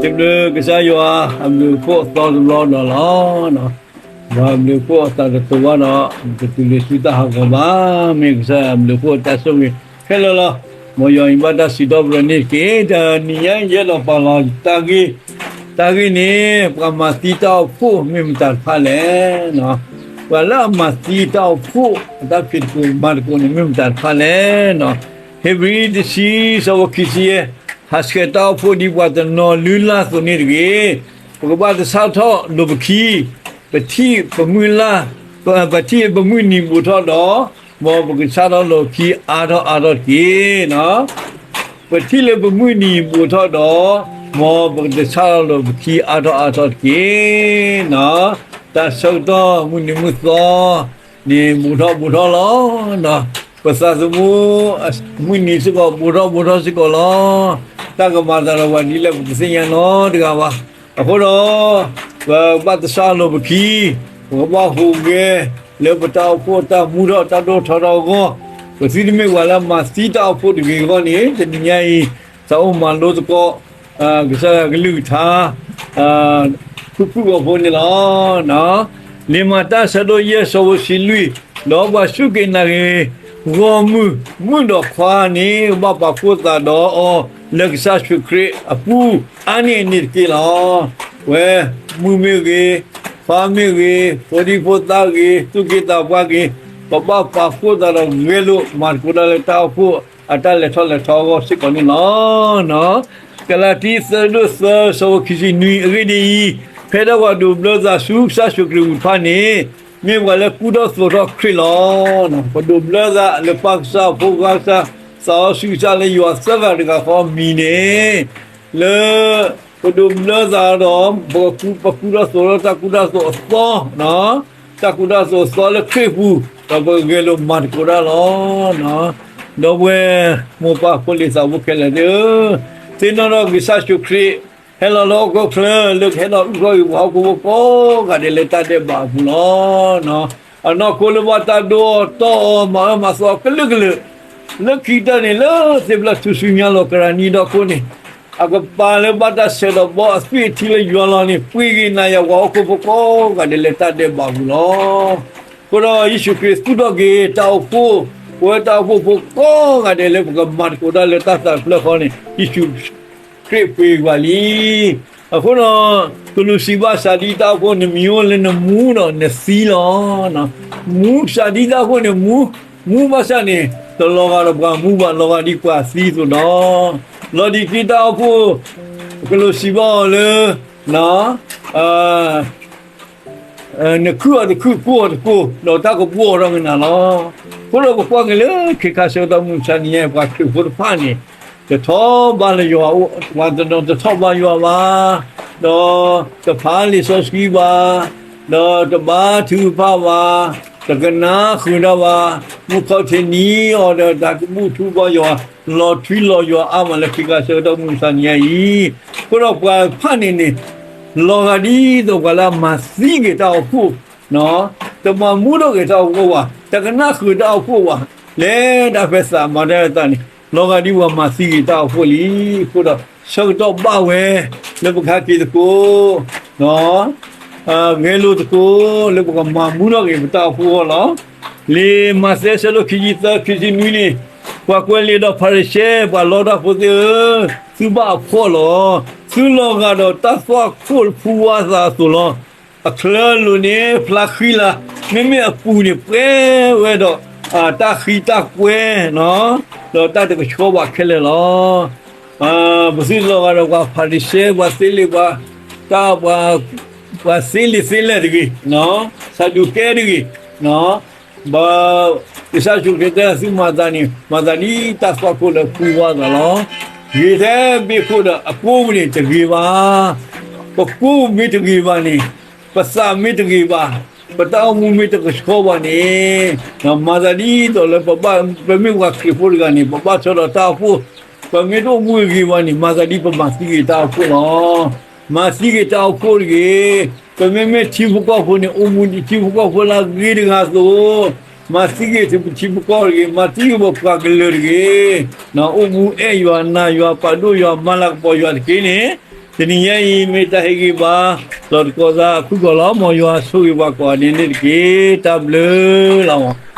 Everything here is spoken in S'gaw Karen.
စံးဘျုးကစၢ်ယွၤအဘျုးအဖှိၣ်အသီတဘျီဒီးလီၤ. ပှၤအဘျုးအဖှိၣ်အသးတတိၤဘၣ်ဒီး တတုၤလၢဆူတၢ်ဟးဂီၤဘၣ်. မ့ၢ်ကစၢ်ယွၤအဘျုးအဖှိၣ်အတၢ်ဆိၣ်ဂ့ၤခဲလၢာ်လီၤ. မ်ယွၤအံၤဘၣ်တၢ်စံးထီၣ်ပတြၢၤန့ၣ်တက့ၢ်. တနံၤညါအံၤယအဲၣ်ဒိးပာ်လီၤတၢ်ဂ့ၢ်, တၢ်ဂ့ၢ်န့ၣ် ပှၤမၤသံတၢ်အိၣ်ဖှိၣ်မ့ၢ်မတၤတဖၣ်လဲၣ်. ပှၤလၢအမၤသံတၢ်အိၣ်ဖှိၣ်အတၢ်ဖံးသကိးမၤသကိးန့ၣ် မ့ၢ်မတၤတဖၣ်လဲၣ်. ဧ့ၤဘြံၤတဆံ ဆၢဖိခံဆံယဲၢ်, ဟးဆှဲးတၢ်အိၣ်ဖှိၣ်ဒ်ပှၤတနီၤလုၢ်လၢ်အသိးန့ၣ်တဂ့ၤ, ပကဘၣ်တဆၣ်ထီၣ်လိာ်ပခံ, ပထံၣ်ပမုၢ်လၢ်, ပထံၣ်ပမုၢ်နံၤဘူးထီၣ်ဒီး, မ်ပကဆၣ်ထီၣ်လိာ်ပခံအါထီၣ်အါထီၣ်တက့ၢ်. ပထံၣ်လၢပမုၢ်နံၤဘူးထီၣ်ဒီး, မ်ပကတဆၣ်ထီၣ်လိာ်ပခံအါထီၣ်အါထီၣ်တက့ၢ်. တၢ်ဆၢကတီၢ်မုၢ်နံၤမုၢ်သီန့ၣ် ဘူးထီၣ်ဘူးထီၣ်လီၤ. ပသးသမူမုၢ်နံၤစ့ၢ်ကီး ဘူးထီၣ်ဘူးထီၣ်စ့ၢ်ကီးလီၤ. တၢ်ကမၤသးဒီးပှၤဒ်လဲၣ်ပတသ့ၣ်ညါနီတဂၤဘၣ်. အဃိဒီး ပဘၣ်တဆၣ်လိာ်ပခံ, ပကဘၣ်ဟူးဂဲၤလၢပတၢ်အိၣ်ဖှိၣ်တၢ်မူထီၣ်တၢ်ဒိၣ်ထီၣ်ထီၣ်အဂီၢ်, ပသုတမ့ၢ်ပှၤလၢအမၤသံတၢ်အိၣ်ဖှိၣ်တဂ့ၤအဂီၢ်န့ၣ် တနံၤညါအံၤ သးအိၣ်မၤလိသကိး ကစၢ်ယွၤကလုၢ်ကထါ ဖုၣ်ဖုၣ်ဂီၢ်ဖိန့ၣ်လီၤ. လံာ်မၤတၢ်ဆၢဒိၣ်ယဲၢ်ဆၢဖိတဆံလွံၢ်, ဒီးပှၤစူၢ်က့ၤနာ်က့ၤဂီၢ်မုၢ် မုၣ်ဒီးခွါန့ၣ် ဘၣ်ပာ်ဖှိၣ်သးဒီးအီၤလၢကစၢ်ယ့ၣ်ၡူးခရံာ်အပူၤအါန့ၢ်အန့ၣ်တက့ၢ်လီၤ. ဝဲမုၣ်မ့ၢ်ဂ့ၤ, ခွါမ့ၢ်ဂ့ၤ, ဖိဒံဖိသၣ်ဂ့ၤ, သူၣ်က့သးပှၢ်ဂ့ၤ, ပဘၣ်ပာ်ဖှိၣ်သးဒီးဂဲၤလိာ်မၤသကိးတၢ်လၢတၢ်အိၣ်ဖှိၣ်အတၢ်လဲၤထီၣ်လဲၤထီအဂီၢ်စ့ၢ်ကီးန့ၣ်လီၤ. ကလၤတံ သၢဒိၣ်သၢ ဆၢဖိခံဆံနွံ, အဂ့ၢ်ဒ်အံၤ, ဖဲဒၣ်ပှၤဒိးဘျၢသးဆူကစၢ်ယ့ၣ်ၡူးခရံာ်အပူၤတဖၣ်န့ၣ် မ့ၢ်ပှၤလၢကူၣ်ထီၣ်သိးထီၣ်ခရံာ်လီၤ. ပဒိးဘျၢသးလၢပၢ်ကစၢ် ဖိခွါကစၢ် သးစီဆှံကစၢ်လၢယွၤသၢဂၤတဂၤဃီအမံၤန့ၣ် လၢပဒိးဘျၢသးဒီး ပကူ ပကူၣ်ထီၣ်သိးထီၣ်တၢ်ကူၣ်တၢ်သိးအသီ, တၢ်ကူၣ်တၢ်သိးအသီလၢခရံာ်အပူၤ, ဒီးပကဂဲၤလိာ်မၤသကိးတၢ်လီၤ. ဒီပုၢ်ဝဲၢ်မိၢ်ပၢ်ဖိလံၤသးဘိခဲလၢာ်သ့ၣ်ဧၢ, သ့ၣ်နီၣ်ထီၣ်ကစၢ်ယ့ၣ်ၡူးခရံာ် ဟဲလီၤလၢဟီၣ်ခိၣ်ချၢ လၢကဟဲလီၤအုၣ်ကီၤက့ၤပှၤဟီၣ်ခိၣ်ဖိကိးဂၤဒဲးလၢတၢ်ဒဲးဘးအပူၤလီၤ. အနီၢ်ခိလၢဘၣ်တၢ်ဒိအီၤတီၢ်အီၤ မၤအၢမၤသီအီၤကလုာ်ကလုာ်, လၢခံကတၢၢ်န့ၣ် လၢသ့ၣ်ဖျၢၣ်ထူၣ်စုညါလီၤကရၢနံဒီခိၣ်န့ၣ် အကပၤလၢဘၣ်တၢ်ဆဲးဒီးဘီအသွံၣ်အထံလၢယွၤလီၤန့ၣ် ပှ့ၤက့ၤနၤယၤပှၤဟီၣ်ခိၣ်ဖိကိးဂၤဒဲးလၢတၢ်ဒဲးဘးအပူၤလီၤ. အဃိဒီးယ့ၣ်ၡူးခရံာ်သူၣ်ထီၣ်က့ၤတၢ်အိၣ်ဖှိၣ်, ပဝဲတၢ်အိၣ်ဖှိၣ်ဖိကိးဂၤဒဲးလၢပကမၤသကိးတၢ်လၢတၢ်သးတဖျၢၣ်ဃီန့ၣ် ယ့ၣ်ၡူးခရံာ်ပှ့ၤက့ၤလံ. အဃိဒီး ကလူးစံးဘၣ်စၢ်ဒ်တၢ်အိၣ်ဖှိၣ်န့ၣ် မံၤအိၣ်လၢနမူဒီးနသံလီၤ. မူစၢ်ဒ်တၢ်အိၣ်ဖှိၣ်န့ၣ် မူ, မူဘၣ်ဆၣ်န့ၣ် တလီၤဂာ်ဒီးပှၤမူဘၣ် လီၤဂာ်ဒ်ပှၤသံအသိးဒီး, လီၤဒံးက့တၢ်အိၣ်ဖှိၣ် ကလူးစံးဘၣ်အီၤလၢ နခုၣ်အီၤတခုၣ် ကိၢ်အီၤတကိၢ် ဒီးတၢ်ကဘှီအီၤထီၣ်က့ၤနၤလီၤ. အဃိဒီးပကွၢ်က့ၤလၢခ့ခါဆၢကတီၢ်မုၢ်မဆါတနံၤညါအံၤ ပှၤခရံာ်ဖိတဖၣ်န့ၣ် တထီၣ်ဘးလၢယွၤအအိၣ်, ပှၤတနီၤတထီၣ်ဘးယွၤဘၣ်, ဒီးတဖးလံာ်စီဆှံဘၣ်, ဒီးတဘါထုကဖၣ်ဘၣ်, တကနၣ်ဃုာ်တၢ်ဘၣ်, မုၢ်ခီၣ်ထံးနံၤအီၤဒီးတၢ်ကဘူၣ်ထူဘီယွၤ, လီၤထွံလီၤယွၤအါမးလၢခ့ခါဆၢကတီၢ်မုၢ်မဆါတနံၤညါအံၤ, အဃိဒီးပှၤတဖၣ်န့ၣ်န့ၣ် လီၤဂာ်ဒ်သိးပှၤလၢအမၤသံက့ၤတၢ်အိၣ်ဖှိၣ်, တမၤမူထီၣ်က့ၤတၢ်အိၣ်ဖှိၣ်ဘၣ်, တကနၣ်ဃုာ်တၢ်အိၣ်ဖှိၣ်ဘၣ်, လဲၤဒၣ်ဖဲသးမၤတၢ်တၢ်န့ၣ် လီၤဂာ်ဒ်ပှၤမၤသံက့ၤတၢ်အိၣ်ဖှိၣ်လံ. အဃိဒီး ဆၢကတီၢ်ဘၣ်ဝဲ လၢပကဟဲက့ၤသကိး ဂဲၤလိာ်သကိး လၢပကမၤမူထီၣ်က့ၤပတၢ်အိၣ်ဖှိၣ်အဂီၢ်လီၤ. လံာ်မးသဲ ဆၢဒိၣ်ခံဆံသၢ ခံဆံနွံန့ၣ်, ပှၤကွဲးလံာ်ဒီးဖၤရံၤၡဲ ပှၤလီတၢ်ဖိသ့ၣ်ဧၢ, သုဘၣ်အဖှီၣ်လီၤ. သုလီၤဂာ်ဒီးတၢ်သွၣ်ခိၣ်ဖူဝါသးအသိးလီၤ. အချၢအလိၤန့ၣ် ဖျါဃံလၤ, မ့မ့ၢ်အပူၤန့ၣ် ပှဲၤဝဲဒီး တၢ်ဃံတၢ်ကွဲ ဒီးတၢ်တကဆှီဘၣ်ခဲလၢာ်လီၤ. ပသုတလီၤဂာ်ဒီးပှၤဖၤရံၤၡဲ ပှၤသ့လံာ် ပှၤတၢ် ပှၤသ့လံာ်သ့လဲၢ်တဂ့ၤ, စၤဒူးကဲတဂ့ၤ, ဘၣ် ကစၢ်ယ့ၣ်ၡူးခရံာ်တဲ သုမၤသးန့ၣ် မၤသးဒ်တၢ်သွၣ်ခိၣ်လၢဖူဝါသးလီၤ. ဂ့ၤထဲဘ့ၣ်ခိၣ်ဒီးအကိးပူၤန့ၣ် တဂ့ၤဘၣ်. ပကိးပူၤမ့ၢ်တဂ့ၤဘၣ်န့ၣ်, ပသးမ့ၢ်တဂ့ၤဘၣ်, ပတၢ်အိၣ်မူမ့ၢ်တကဆှီဘၣ်န့ၣ်, မၤသးဒ်သိးလၢပဘၣ် ပမ့ၢ်ပှၤခရံာ်ဖိတဂၤန့ၣ် ပဘၣ်ဆၢဒီးတၢ်အိၣ်ဖှိၣ်, ပမ့ၢ်တအိၣ်မူဂ့ၤဘၣ်န့ၣ် မၤသးဒ်ပမၤသံက့ၤတၢ်အိၣ်ဖှိၣ်လီၤ. မၤသံက့ၤတၢ်အိၣ်ဖှိၣ်တဂ့ၤ. ပမ့မ့ၢ်ထံဖိကီၢ်ဖိန့ၣ် အိၣ်မူဒ်ထံဖိကီၢ်ဖိလၢအဂ့ၤတဂၤအသိး, မၤသံက့ၤထံဖိကီၢ်ဖိတဂ့ၤ, မၤသံက့ၤပပှၤကလုာ်တဂ့ၤ. အိၣ်မူအဲၣ်ယွၤ နာ်ယွၤ ပာ်ဒိၣ်ယွၤ မၤလၤကပီၤယွၤတက့ၢ်န့ၣ် တနံၤညါအံၤ မ့ၢ်တၢ်ဟ့ၣ်ဂံၢ်ဘါ လီၤတံၢ်သးခုကီၢ်လီၤ. မ်ယွၤဆိၣ်ဂ့ၤပှၤကိးဂၤဒဲးန့ၣ်တက့ၢ်. တၢ်ဘျုးလီၤ.